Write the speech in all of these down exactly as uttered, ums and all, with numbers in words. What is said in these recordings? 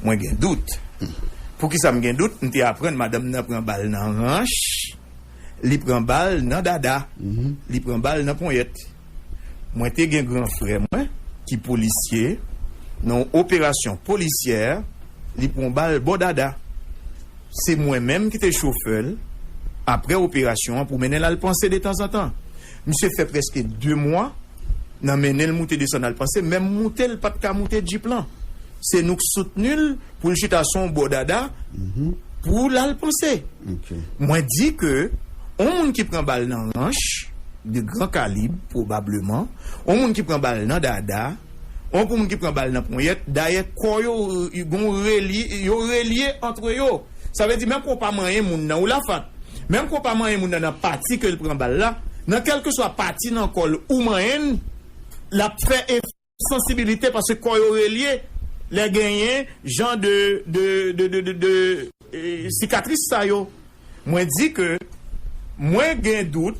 Mwen gen dout. Poukisa m gen dout? M te aprann madanm nan pran bal nan ranch, li pran bal nan dada, li pran bal nan ponyèt. Mwen te gen gran frè mwen ki polisye, nan yon operasyon polisyè, li pran bal bò dada. Se mwen menm ki te chofè l apre operasyon an pou mennen l al panse detanzantan. Misye fè prèske de mwa nan mennen l moute desann al panse, menm moute l pa t ka moute djip lan. Se nou k soutni l pou l chita sou yon bò dada pou l al panse. Mwen di ke yon moun ki pran bal nan ranch de gran kalib, pwobableman, yon moun ki pran bal nan dada, yon moun ki pran bal nan ponyèt, dayè kò yo, yo relye, yo relye antre yo. Sa vle di, menm ke w pa manyen moun nan, ou la fat, menm ke w pa manyen moun nan nan pati ke l pran bal la, nan kèlkeswa pati nan kò l ou manyen l, l ap fè efè sansibilite paske kò yo relye lè genyen jan de, de, de, de, de, de, e, sikatris sa yo. Mwen di ke mwen gen dout,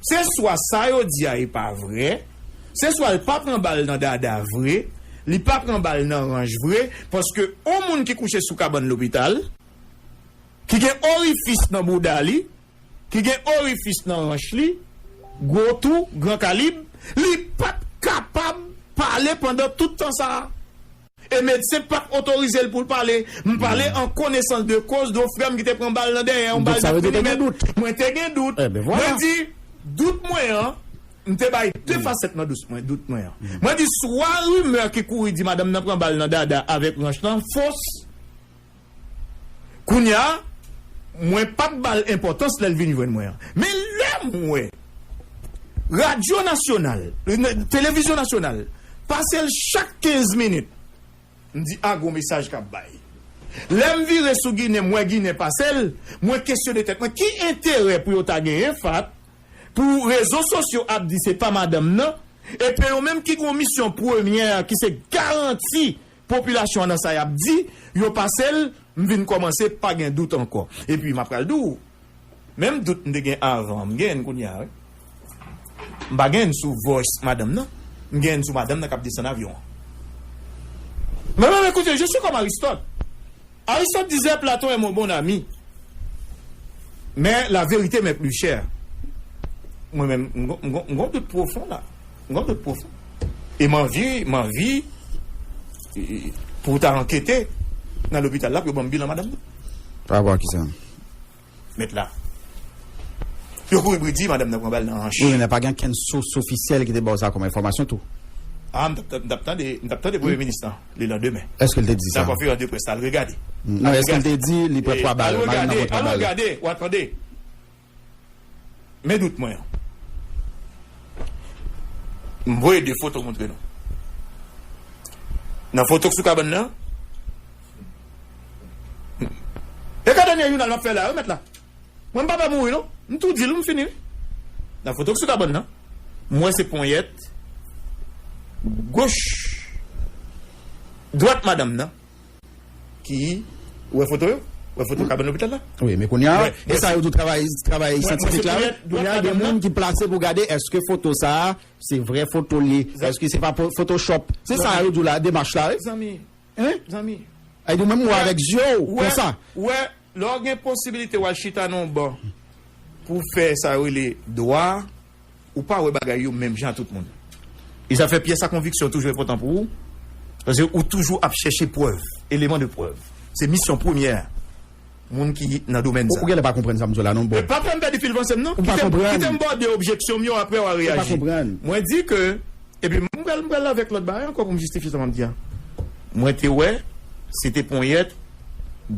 se swa sa yo di a e pa vre, se swa l pa pran bal nan dada vre, li pa pran bal nan ranch vre, paske yon moun ki kouche sou kabann lopital, ki gen orifis nan bouda li, ki gen orifis nan ranch li, gwo tou, gran kalib, li pa t kapab pale pandan tout tan sa a. E medsen pa t otorize l pou l pale. M pale an konesans de koz de yon frè m ki te pran bal nan dèyè, yon bal de milimèt. Mwen te gen dout. Mwen di, dout mwen an, m te bay de fasèt nan dous mwen, dout mwen an. Mwen di, swa rimè ki kouri di madanm nan pran bal nan dada avèk ranch lan fos, kounye a, mwen pa t ba l enpòtans lè l vin jwenn mwen an. Men lè m wè radyo nasyonal, televizyon nasyonal, pase l chak kenz minit, m di, a, gon mesaj k ap bay. Lè m vire sou Ginen, m wè Ginen pase l, mwen kesyone tèt mwen, ki enterè pou yo ta genyen, Fat, pou rezo sosyo ap di se pa madanm nan, epi yo menm ki gon misyon premyè ki se garanti popilasyon an nan sa y ap di, yo pase l, m vin kòmanse pa gen dout ankò. Epi m ap pral di w, menm dout m te gen avan, m genyen l kounye a, wi. M pa genyen l sou voice madanm nan, m genyen l sou madanm nan k ap desann avyon an. Men, men, men, koute, je suis comme Aristote. Aristote disait, Platon est mon bon ami, mais la vérité m'est plus chère. Mwen menm, m gon- m gon- m gon dout pwofon la. M gon dout pwofon. E m anvi, m anvi, e, pou ta ankete nan lopital la, pou yo ban m bilan madanm nan. Pa rapò a kisa? Mèt la. Yo kouri pou yo di madanm nan pran bal nan hanch. Wi, men pa gen kenn sous ofisyèl ki te ba w sa kòm enfòmasyon tou. A, m t ap, m t ap tande, m t ap tande premye minis lan le landmen. Èske l te di sa? Nan konferans de près la, al regade. Non, èske l te di li pran twa bal, madanm nan pran twa bal? Al regade, w a tande. Men dout mwen an. M voye de foto montre nou. Nan foto k sou kabann nan. E ka dènye jounal m ap fè la, wi, mèt la. Mwen, m pa pè mouri, non. M tou di l, m fini, wi. Nan foto k sou kabann nan, m wè se ponyèt goch, dwat madanm nan ki, ou wè foto yo? Ou wè foto kabann lopital la? Wi, men kounye a, e sa yo di w travay, travay syantifik la, wi. Kounye a, gen moun ki plase pou gade èske foto sa a, se vrè foto l ye, èske se pa po- Photoshop. Se sa yo di w la, demach la, wi. Zanmi, zanmi. Ay di w menm ou avèk zye w konsa. Ou wè, lè w gen posibilite w al chita nan yon ban pou fè sa yo rele dwa, ou pa wè bagay yo menm jan tout moun. E sa fè pyès a konviksyon toujou enpòtan pou ou, paske ou toujou ap chèche prèv, eleman de prèv. Se misyon premyè moun ki nan domèn sa. Ou genlè pa konprann sa m di w la non, Bob. E pa fè m pèdi fil panse m non. Ou pa konprann. Kite m bòde objeksyon m yo, apre w a reyaji. Ou pa konprann. Mwen di ke, epi m pral, m pral avèk lòt bagay ankò pou m jistifye sa m ap di a. Mwen te wè, se te ponyèt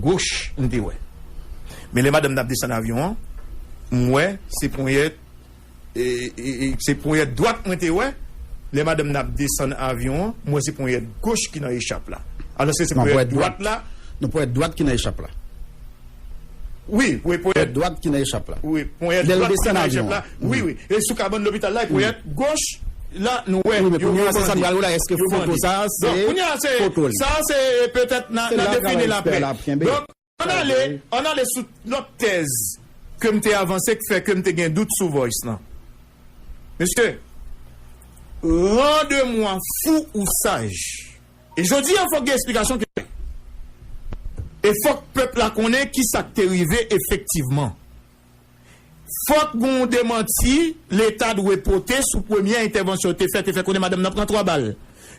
goch m te wè. Men lè madanm nan ap desann avyon an, m wè se ponyèt, e, e, e, se ponyèt dwat mwen te wè. Lè madanm nan ap desann avyon an, m wè se ponyèt goch ki nan echap la. Alòske se ponyèt dwat la. Non, ponyèt dwat ki nan echap la. Wi, wi, ponyèt dwat ki nan echap la. Wi, ponyèt dwat ki nan echap la. Wi, wi. E sou kabann lopital la, e ponyèt goch la, nou wè. Wi, men kounye a, se sa m pral wè la, èske foto sa a, se foto li? Sa a, se petèt nan, nan defini l apre. Donk, ann ale, ann ale sou lòt tèz ke m te avanse, k fè ke m te gen dout sou voice lan. Mesye, rendez-moi fou ou sage. E jodi a, fòk gen eksplikasyon ki bay. E fòk pèp la konnen ki sa k te rive efektivman. Fòk gen yon demanti Leta dwe pote sou premye entèvansyon yo te fè, te fè konnen madanm nan pran twa bal.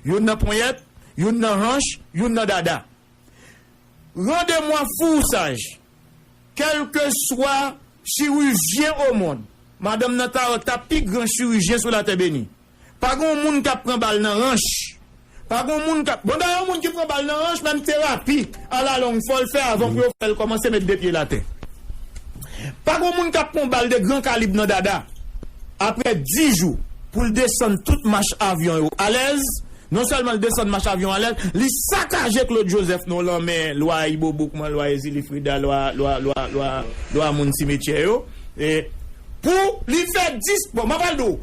Youn nan ponyèt, youn nan hanch, youn nan dada. Rendez-moi fou ou sage. Kèlkeswa chirijyen o mond, madanm nan ta, ta pi gran chirijyen sou latè beni. Pa gen yon moun k ap pran bal nan ranch. Pa gen yon moun k ap, bon, dayè, yon moun ki pran bal nan ranch, menm terapi alalong, fò l fè avan pou yo fè l kòmanse met de pye l atè. Pa gen yon moun k ap pran bal de gran kalib nan dada. Apre dis jou, pou l desann tout mach avyon yo alèz, non sèlman l desann mach avyon alèz, li sakaje Claude Joseph non lanmè lwa Ibobo, kòman lwa Ezili Freda, lwa, lwa, lwa, lwa, lwa moun simetyè yo. E pou li fè dis, bon, m ap al di w,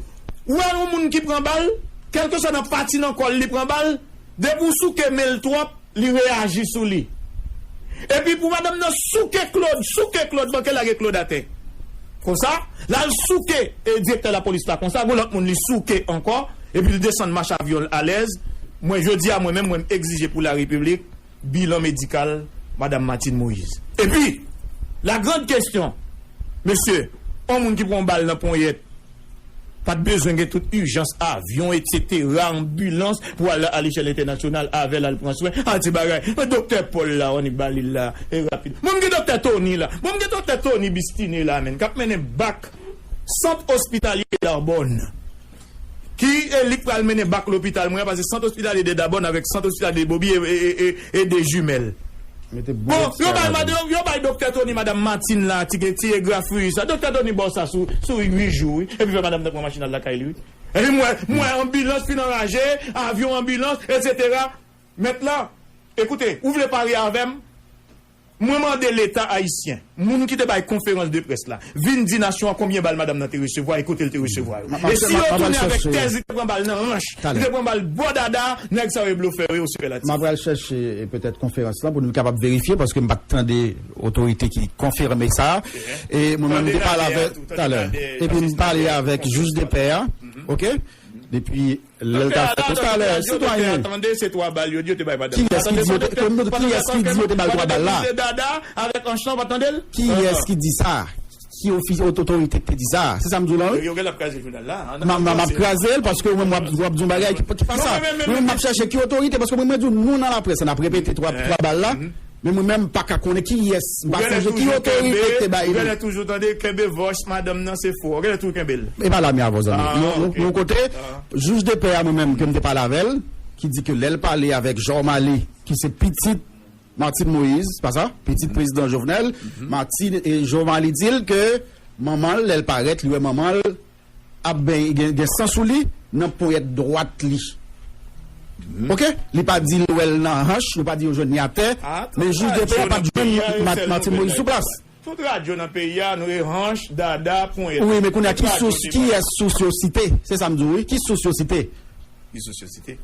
ou wè yon moun ki pran bal, kèlkeswa nan pati nan kò l li pran bal, depi w souke men l twòp, li reyaji sou li. Epi pou madanm nan souke Claude, souke Claude, manke lage Claude atè. Konsa, l al souke, e, direktè lapolis la konsa, gon lòt moun li souke ankò, epi l desann mach avyon l alèz. Mwen, jodi a, mwen menm, mwen m egzije pou larepiblik bilan medikal madanm Martine Moïse. Epi, la grande question, mesye, yon moun ki pran yon bal nan ponyèt, pa t bezwen gen tout ijans, avyon, etsetera, anbilans pou al a lechèl entènasyonal avè l al pran swen. A ti bagay. Men doktè Paul la, Annik Balil la, e rapid. Bon, m gen doktè Tony la. Bon, m gen doktè Tony Bistiné la, menm, k ap mennen bak Sant Ospitalye Dabòn. Ki, e, li k pral mennen bak lopital mwen an, paske Sant Ospitalye de Dabòn avèk Sant Ospitalye de Bobi e, e, e, e, e de jimèl. Mete bon, bon yo bay, madan, yo bay doktè Tony, madanm Martine la, ti, ti egrafri sa. Doktè Tony ba w sa sou, sou uit jou, wi. Epi fè madanm nan pran machin al lakay li, wi. Epi m wè, m wè anbilans fin anraje, avyon anbilans, etsetera. Mèt la, ekoute, ou vle parye avè m? Mwen mande Leta ayisyen, moun ki te bay konferans de près la, vin di nasyon an konbyen bal madanm nan te resevwa e kote l te resevwa yo. E si yo tounen avèk tèz li te pran bal nan ranch, li te pran bal bò dada, nèg sa yo e blofè yo, yo sipèlatif. M ap al chèche, e, petèt konferans lan pou nou kapab verifye, paske m pa t tande otorite ki konfime sa. E mwen menm, m te pale avèk talè. Epi m pale avèk jij de pè a, oke? Depi lè l t ap fè talè, sitwayen. Tande, se twa bal yo di yo te bay madanm. Kiyès ki di yo te, kiyès ki di yo te ba l twa bal la? Dada avèk anch lan, w pa tande l? Kiyès ki di sa? Ki ofi-, otorite ki te di sa? Se sa m di w la, wi. Yo gen l ap kraze jounal la. M ap, m ap kraze l paske ou menm w ap, w ap di yon bagay ki, ki pa sa. Mwen menm, m ap chèche ki otorite, paske mwen, mwen di w, nou nan laprès, n ap repete twa, twa bal la. Men mwen menm, m pa ka konnen kiyès, m pa sonje ki otorite ki te bay li. Ou genlè toujou tande, kenbe vòch madanm nan, se fo. Ou genlè toujou kenbe l. E pa la m ye avè w, zanmi. Yon, yon, yon kote, jij de pè a, mwen menm, ke m te pale avè l, ki di ke lè l pale avèk Jormalie, ki se pitit Martine Moïse, pa sa? Pitit prezidan Jovenel, Martine, e Jormalie di l ke manman l, lè l parèt, li wè manman l ap ben, gen, gen san sou li nan ponyèt dwat li. Oke? Li pa di l wè l nan hanch, li pa di yo jwenn li atè, men jij de pè a pa t jwenn Martine Moïse sou plas. Tout radyo nan peyi a, nou e hanch, dada, ponyèt. Wi, men kounye a, ki sous, kiyès sous yo site? Se sa m di w, wi. Ki sous yo site? Ki sous yo site?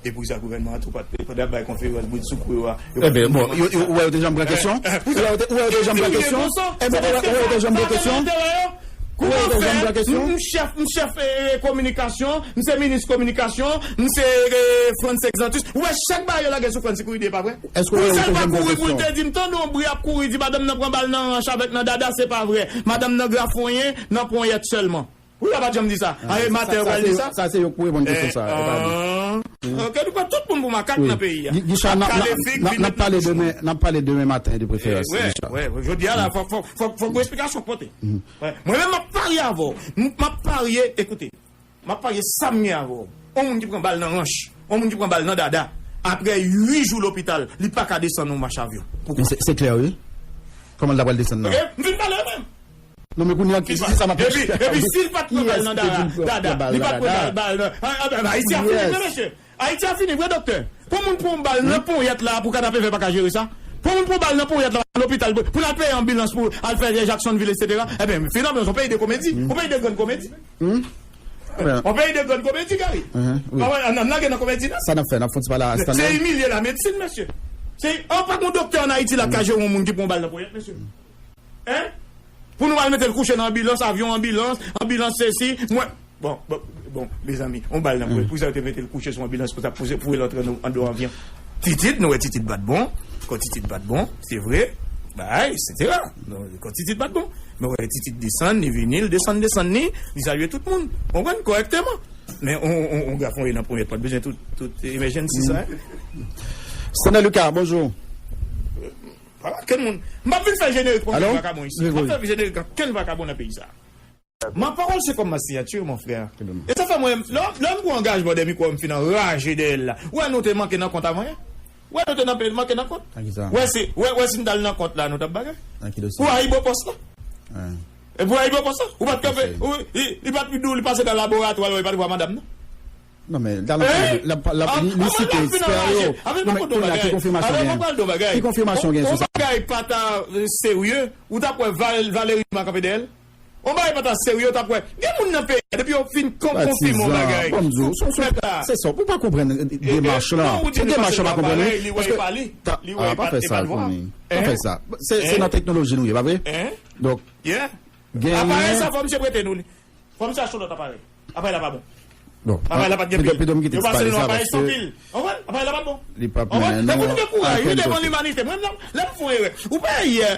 E poukisa gouvènman an tou pa t, pa t ap bay konferans brid sou kou yo a? Yo pa t... Ebyen, bon, yo, yo, ou wè yo te janm pran kesyon? Ou wè yo te, ou wè yo te janm pran kesyon? Ebyen, ou wè, ou wè yo te janm pran kesyon? Ou wè yo te janm pran kesyon? M chèf, m chèf, e, e, kominikasyon, m se minis kominikasyon, m se, e, Frantz Exantus. Ou wè chak bagay yo lage sou Frantz se kouri de, pa vre? Èske ou wè yo te janm pran kesyon? Pou l te di m, tande yon bri ap kouri, di madanm nan pran bal nan ranch avèk nan dada, se pa vre. Madanm nan grafonyen nan ponyèt sèlman. Wi, yo pa t janm di sa. A, e maten yo pral di sa? Sa se yo k pou reponn kesyon sa, e pa nou. Oke, nou pran tout moun pou makak nan peyi a. Gicha, n ap, n ap, n ap, n ap pale demen, n ap pale demen maten de preferans, Gicha. Wè, wè, jodi a la, fòk, fòk, fòk, fòk gon esplikasyon k pote. Mwen menm, m ap parye avè w. M, m ap parye, ekoute, m ap parye sa m gen avè w. Yon moun ki pran bal nan ranch, yon moun ki pran bal nan dada, apre uit jou lopital, li pa ka desann yon mach avyon. Men se, se klè, wi. Kòman l ta pral desann nan? Oke, m fin pale menm. Non, men kounye a, se sa m ap chèche. Epi, epi si l pa t pran bal nan dada, li pa t pran bal, bal nan, a, a, a, Ayiti a fini vre, mesye. Ayiti a fini vre, doktè. Pou moun pran bal nan ponyèt la, pou katapevè pa ka jere sa. Pou moun pran bal nan ponyèt la, lopital, pou, pou l al peye anbilans, pou al fè Jacksonville, etsetera. Ebyen, finalman, se yon peyi de komedi. Yon peyi de grann komedi. Yon peyi de grann komedi, Gary. Wi. A wè, ann, ann lage nan komedi, non? Sa n ap fè, n ap fè yon ti pale a Stanley. Se imilye lamedsin, mesye. Se, an, pa gon doktè ann Ayiti la k ka jere yon moun ki pran bal nan ponyèt, mesye. Hein? Pou nou al mete l kouche nan anbilans, avyon anbilans, anbilans sesi, mwen, bon, bon, bon, mezanmi, on bal nan ponyèt, poukisa yo te mete l kouche sou anbilans pou sa, pou, pou l antre nan, anndan avyon? Titid, nou wè Titid pa t bon. Kò Titid pa t bon, se vre, bay, etsetera. Donk, kò Titid pa t bon. Men wè Titid desann, li vini, li desann, desann, li, li salye tout moun. Konprann? Kòrèkteman. Men on, on, on gafon e nan ponyèt, pa t bezwen tout, tout emergency sa, hein? Stanley Lucas, bonjou. Pa okenn moun. M p ap vin fè jenerik pou okenn vakabon isi. M p ap fè jenerik okenn vakabon nan peyi sa. Ma parole, c'est comme ma signature, mon frère. E sa fè mwen, lè, lè m pran angajman dèyè mikwo, m fin anraje dèyè l la. Ou wè nou te manke nan kont avan yè? Ou wè nou te nan, manke nan kont? Ou wè si, ou wè, ou wè si n t al nan kont la, nou t ap bagay? Pou Ayibo Pòs la. E pou Ayibo Pòs la, ou pa t kanpe, li, li pa t di w li pase nan laboratwa, li pa t vwa madanm nan. Non, men, la, la, la, la, li, li site ekspè yo. Non, men, kounye a, ki konfimasyon gen? Ki konfimasyon gen sou sa? On bagay pa ta, euh, serye, ou t ap wè Val-, Valery Numa kanpe dèyè l? On bagay pa ta serye, ou t ap wè. Gen moun nan peyi a, depi yo fin kon-, konfime on bagay. Bon, m di w, se, se, se sa, ou pa konprann demach la. Se demach la, pa konprann, wi. Li wè e pa li. Li wè e pa, pa fè sa, pa l vwa. Pa fè sa. Se, se nan teknoloji nou ye, pa vre? Donk, gen aparèy sa, fò misye prete nou li. Fò misye achte yon lòt aparèy. Aparèy la pa bon. Bon, aparèy la pa t gen pri. Pito, pito m kite ti pale sa, paske li p ap mennen nou a okenn kote. Devan limanite. Mwen, lè, lè m fè yon erè,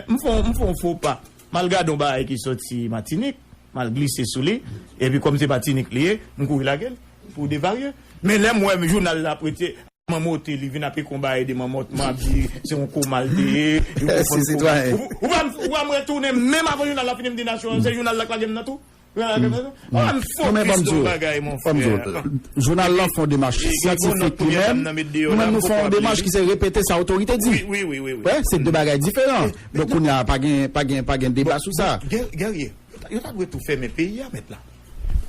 m fè, m fè yon fo pa. M al gade yon bagay ki soti Matinik, m al glise sou li, epi kòm se Matinik li ye, m kouri lage l pou devarye. Men lè m wè jounal la prete, manmote, li vin ap ekri yon bagay de manmòt, m ap di, se yon koma l te ye, li konfonn koma. Ou, ou pa, ou pa m retounen, menm avan jounal la fini, m di nasyon an, se jounal la k lage m nan tou. Ou pa m fokis nan bagay, mon frè. Jounal lan fè yon demach syantifik li menm, nou menm nou fè yon demach ki se repete sa otorite di. Wi, wi, wi, wi, wi. Wè, se de bagay diferan. Donk, kounye a, pa gen, pa gen, pa gen deba sou sa. Guer-, Guerrier, yo ta, yo ta dwe tou fèmen peyi a, mèt la.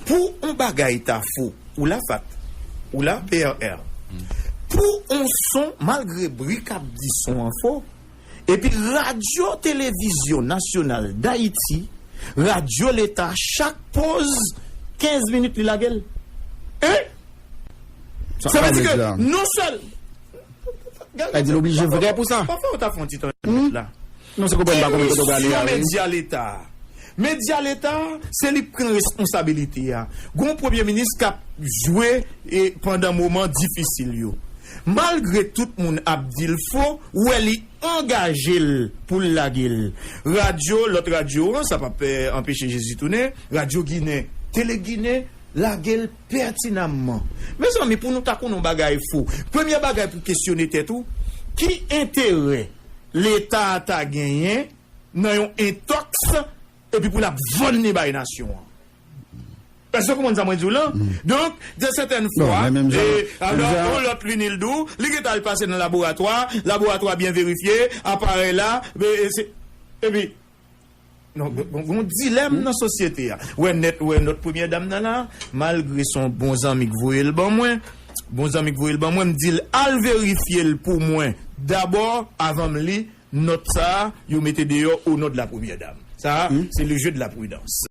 Pou on bagay ta fo, ou la fat, ou la P R R. Pou on son, malgre bri k ap di son an fo, epi Radyo Televizyon Nasyonal Dayiti, radyo Leta, chak poz, kenz minit li lage l. Hein? Sa vle di ke non sèl Sa di l oblije vrè pou sa. Pafwa ou ta fè yon ti tan la. Non, se konprann pa konprann kote w prale a, wi. Medya Leta. Medya Leta, se li k pran responsabilite a. Gon premye minis k ap jwe e pandan moman difisil yo. Malgre tout moun ap di l fo, ou wè li angaje l pou l lage l. Radyo, lòt radyo an, sa p ap, eh, anpeche Jezi tounen, Radyo Ginen, Tele Ginen, lage l pètinamman. Mezanmi, pou nou ta konn yon bagay fo, premye bagay pou kesyone tèt ou, ki enterè Leta a ta genyen nan yon entòks epi pou l ap vann li bay nasyon an? Èske w konprann sa mwen di w lan? Donk, de sètèn fwa, alò, yon lòt vini l di w, li gentan al pase nan laboratwa, laboratwa byen verifye, aparèy la, e, e, se, epi, Non, gon, gon, gon dilèm nan sosyete a. Wè nèt, wè nòt premyè dam nan la, malgre se yon bon zanmi k voye l ban mwen, bon zanmi k voye l ban mwen, m di l al verifye l pou mwen dabò, avan m li nòt sa a, yo mete deyò o non de la première dame. Sa a, se le jeu de la prudence.